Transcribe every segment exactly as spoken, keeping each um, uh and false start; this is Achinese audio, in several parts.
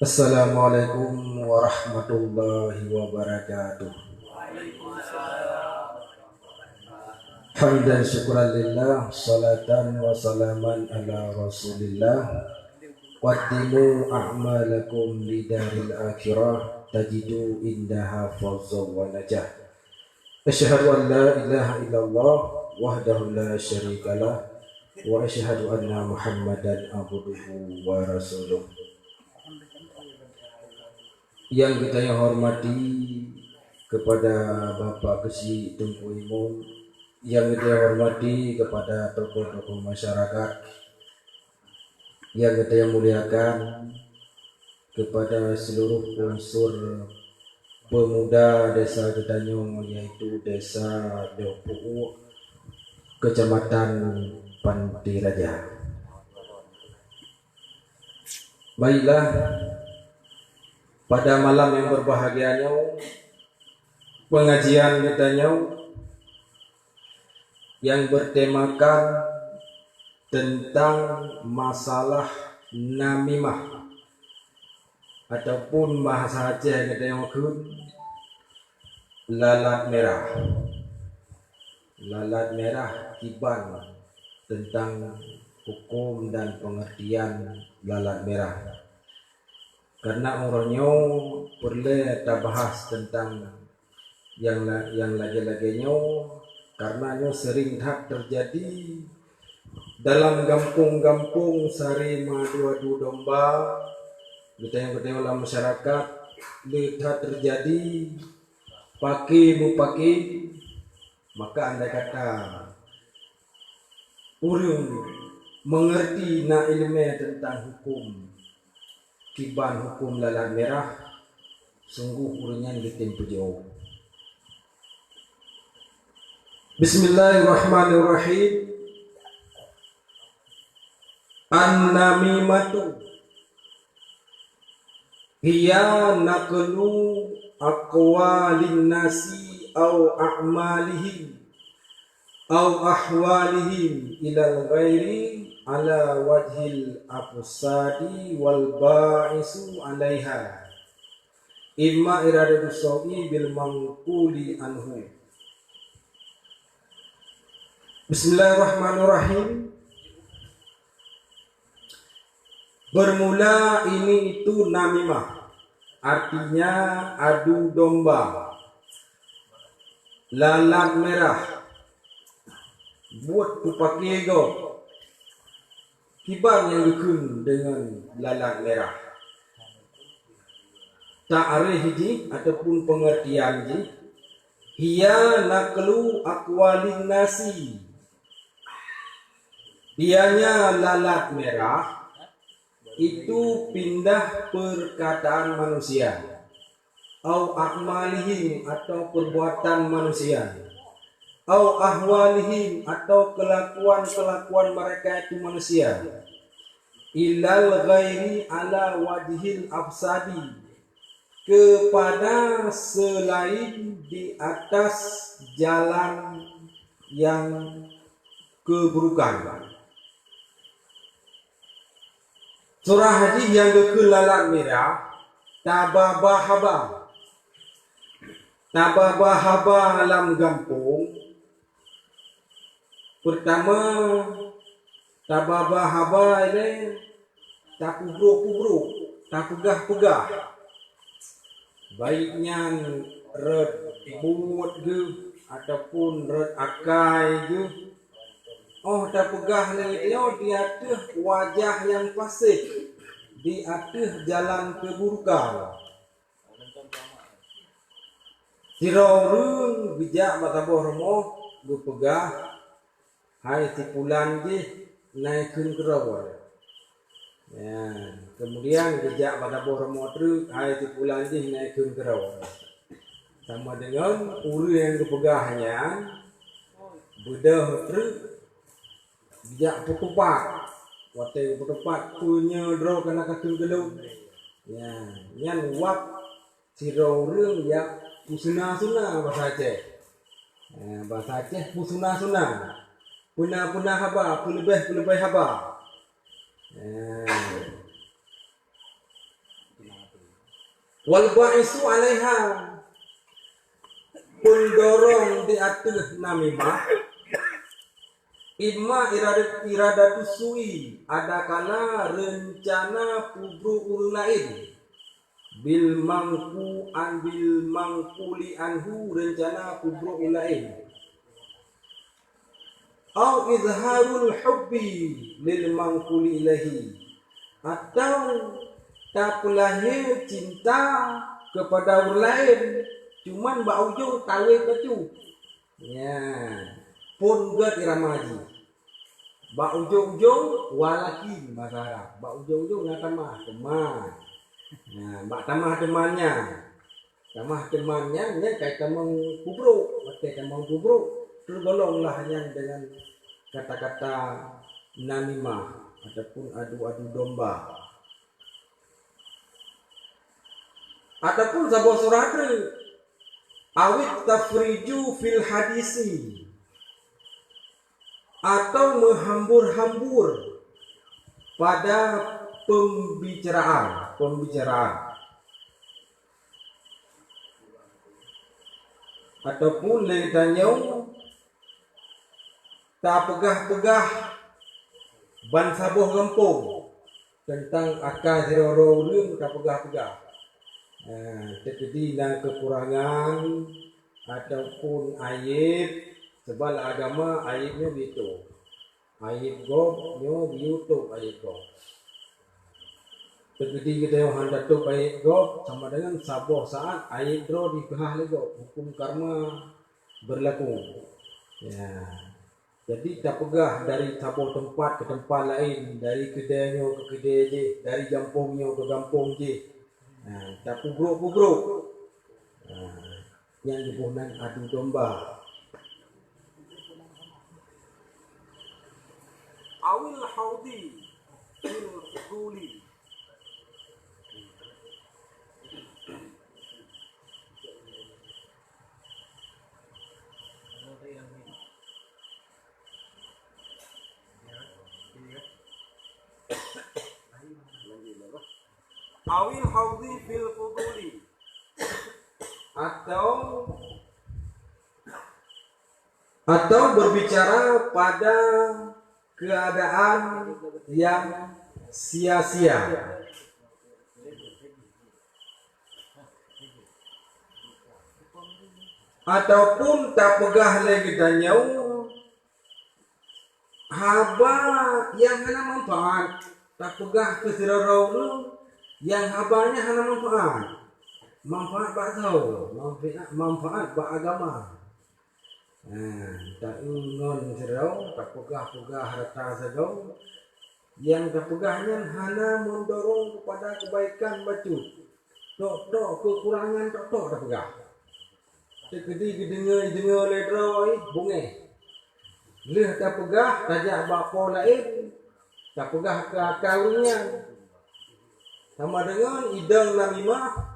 Assalamualaikum warahmatullahi wabarakatuh. Hamdan syukran lillah, salatan wa salaman ala Rasulillah. Qaddimu a'malakum lidaril akhirah, tajidu indaha fawzan wa najah. Asyhadu an la ilaha illallah wahdahu la syarikalah, wa asyhadu anna Muhammadan abduhu wa rasuluh. Yang kita hormati kepada Bapak Keuchik Teungku Imum, yang kita hormati kepada tokoh-tokoh masyarakat, yang kita muliakan kepada seluruh unsur pemuda desa Geutanyoe, yaitu Desa Dok Pu'uk, Kecamatan Panti Raja. Baiklah, pada malam yang berbahagia nyoe, pengajian geutanyoe yang bertemakan tentang masalah namimah ataupun bahasa Aceh geutanyoe kheun lalat mirah. Lalat mirah kiban tentang hukum dan pengertian lalat mirah. Karena uroe nyoe peureulée tabahas teuntang nyang la-, nyang lagée-lagée nyoe, karena nyoe seuring that teujadi dalam gampông-gampông sari meuadu-adu domba, geutanyoe-geutanyoe lam masyarakat le that teujadi paké-meupaké, maka andai kata ureuëng meungerti na iéleumé teuntang huköm, kiban huköm lalat mirah, sunggoh ureuëng nyan geutem peujeuet. Bismillahirrahmanirrahim. An-namimatu hiya naqlu aqwalin nasi au a'malihim au ahwalihim ilal ghairi ala wajhil afsadi wal ba'isu alaiha imma iradatu sau'i bil manquli anhu. Bismillahirrahmanirrahim. Bermula ini itu namimah, artinya adu domba, lalat mirah, buet peupaké gob. Kiban nyang geukheun deungon lalat mirah. Takrif jih ataupun pengertian jih, hiya naqlu aqwalin nasi. Ianya lalat mirah itu pindah perkataan manusia, au a'malihim atau perbuatan manusia, au ahwalihim atau kelakuan-kelakuan mereka itu manusia, ilal ghairi ala wajhil afsadi, kepada selain di atas jalan yang keburukan. Surah jih nyang geukheun lalat mirah, tababa haba. Tababa haba lam gampông. Peurtama, tababa haba ilée tapubroh-pubroh, tapeugah-peugah. Baik nyan rot buet geuh ataupun rot akai geuh. Óh tapeugah lagée nyoe di ateueh wajah nyang faséh, di ateueh jalan keuburukan. Sidroe ureuëng geujak bak saboh rumoh geupeugah, "Hai si pulan jih, na ikheun keudroe." Ya, kemudian geujak bak saboh rumoh treuk, "Hai si pulan jih, na ikheun keudroe." Sama deungon ureuëng nyang geupeugah nyan beudôh treuk geujak peutupat. Watée peutupat, "Peue nyoe droe kana kakheun keu lôn?" Ya, nyan wab sidroe ureuëng jak peusuna-suna basa Aceh. Eh, basa Aceh peusuna-suna. Peuna-peuna haba, peuleubeh-peuleubeh haba. Eh. Wal ba'isu 'alaiha, peundorong di ateueh namimah, imma iradat-, iradatu su'i, adakala reuncana peubrok ureuëng laén, bil mangku an, bil mangkuli anhu, reuncana peubrok ureuëng laén. Au izharul hubbi lil mangkuli ilaihi, atau tapeulahé cinta keupada ureuëng laén, cuman bak ujong tawé bacut. Nyan, phon gét irama jih. Bak ujong-ujong walakin bahasa Arab. Bak ujong-ujong na tamah teuma. Nah, bak tamah teuma nyan. Tamah teuma nyan, nyan kai tamong peubrok. Watée tamong peubrok, teugolonglah nyan dengan kata-kata namimah ataupun adu-adu domba. Ataupun saboh surah treuk, awit tafriju fil hadisi, atau meuhambur-hambur pada pembicaraan, pembicaraan. Ataupun lé tanyoe tapeugah-peugah bansaboh gampông teuntang aka sidroe-droe ureuëng tapeugah-peugah. Nah, teukeudi na keukurangan ataupun ayeb, sebab lam agama ayeb nyoe beuitu. Ayeb gob nyoe beuitu ayeb gob. Teukeudi geutanyoe hana tatôb ayeb gob, sama dengan saboh saát ayeb droe dipeugah lé gob, hukum karma berlaku. Ya. Jadi tapeugah dari saboh teumpat keu teumpat laén, dari keudè nyoe keu keudè jih, dari gampông nyoe keu gampông jih. Ha, tapeubrok-peubrok. Ha, nyang geuboh nan adu domba. Awil haudi fil fuduli. Awil haudi fil fuduli. Atau, atau berbicara pada keadaan yang sia-sia. Ataupun tapeugah lé geutanyoe haba nyang hana manfaat, tapeugah keu sidroe ureuëng nyang haba nyan hana manfaat. Manfaat bak soe? Manfaat, manfaat bak agama. Ha, taeu ngon sidroe, tapeugah-peugah rata sagoe, nyang tapeugah nyan hana meundorong keupada keubaikan bacut. Tok-tok keukurangan tok-tok tapeugah. Teukeudi geudeungoe-deungoe lé droe, beungéh. Lheueh tapeugah, tajak bak po laén, tapeugah keu aka ureuëng nyan. Sama deungon idong namimah,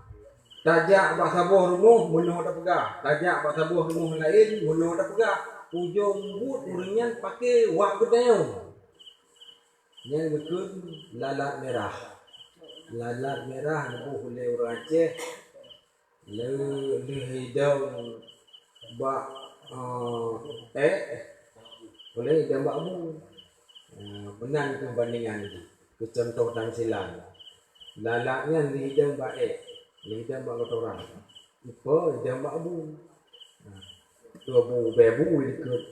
tajak bak saboh rumoh meunoe tapeugah, tajak bak saboh rumoh laén meunoe tapeugah. Ujong buet ureuëng nyan paké wak geutanyoe. Nyan geukheun lalat mirah. Lalat mirah geuboh lé ureuëng Aceh. Lheueh, lheueh idong bak, eh, ék, ulée idong bak bu. Eh, meunan keuh bandingan jih, keu cuntoh tamsilan. Lalat nyan lheueh idong bak ék, lheueh idong bak kotoran. Ipo idong bak bu. Nah, tu bu, bée bu likot,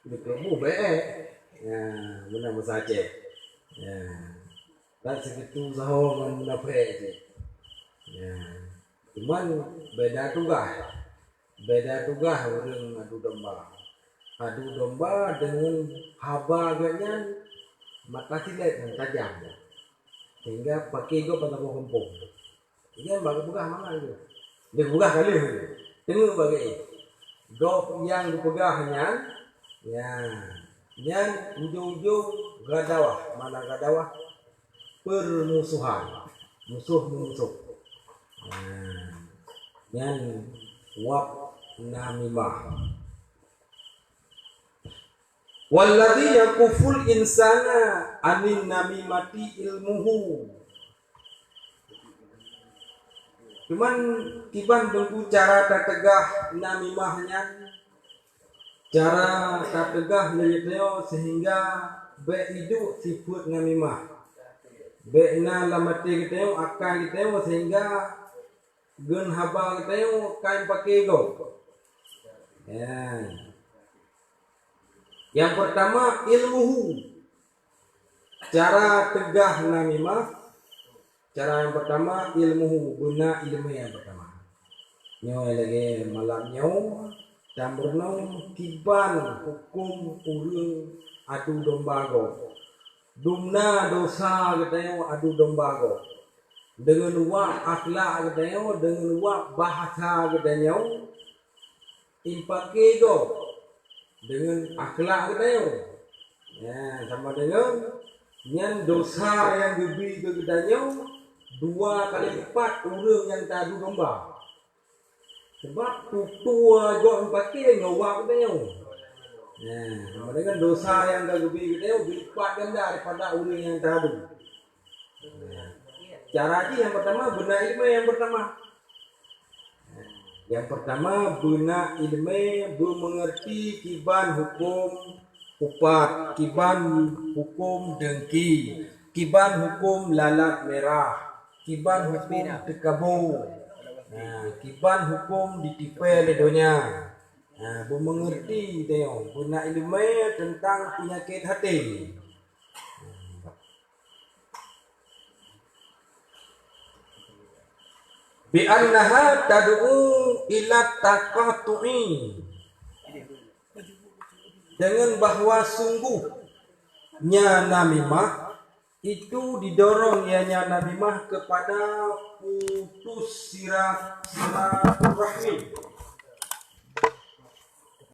likot bu bée ék. Nah, meunan basa Aceh. Nah, dan sigitu sahoe ngon munafék jih. Nah. Cuman beda tugaih. Beda tugaih ureuëng adu domba. Adu domba deungon haba geuh nyan mata silét nyang tajam. Sehingga paké gob bak saboh gampông. Nyan bak geupeugah mangat geuh. Dia geupeugah ka lheueh. Teungeut bak geuh. Gob nyang geupeugah nyan, ya, nyan ujong-ujong gadawah. Mana gadawah? Permusuhan, musoh meumusoh. Nah, nyan wab namimah. Walladzi yakuful insana anin namimati ilmuhu. Cuman kiban teungku cara tateugah namimah nyan, cara tateugah lé geutanyoe sehingga bék iduek sifeuet namimah. Bék na lam até geutanyoe, akai geutanyoe sehingga geun haba geutanyoe ka ipaké gob. Ya. Yang pertama, ilmuhu. Cara teugah namimah. Cara yang pertama, ilmuhu, beuna ileumé yang pertama. Nyoe lagée malam nyoe, tameurunoe kiban huköm ureuëng adu domba gob. Dumna dosa geutanyoe adu domba gob. Deungon wak akhlak geutanyoe, deungon wak bahasa geutanyoe, ipaké gob deungon akhlak geutanyoe. Ya, sama deungon nyan dosa nyang geubi keu geutanyoe dua kali lipat ureuëng nyang taadu domba. Sebab tutoe gob ipaké ngon wak geutanyoe. Ya, sama deungon dosa nyang ka geubi geutanyoe geulipat ganda daripada ureuëng nyang taadu. Cara jih yang pertama, beuna ileumé yang pertama. Yang pertama, beuna ileumé, beumeungeurti kiban huköm upat, kiban huköm deungki, kiban huköm lalat mirah, kiban huköm teukabo, nah, kiban huköm ditipée lé donya. Nah, beumeungeurti tanyoe, beuna ileumé teuntang peunyakét até. Bi annaha tad'u ila taqatu'i. Dengan bahwa sungguhnya namimah itu didorong ianya namimah kepada putus sirah silaturahmi.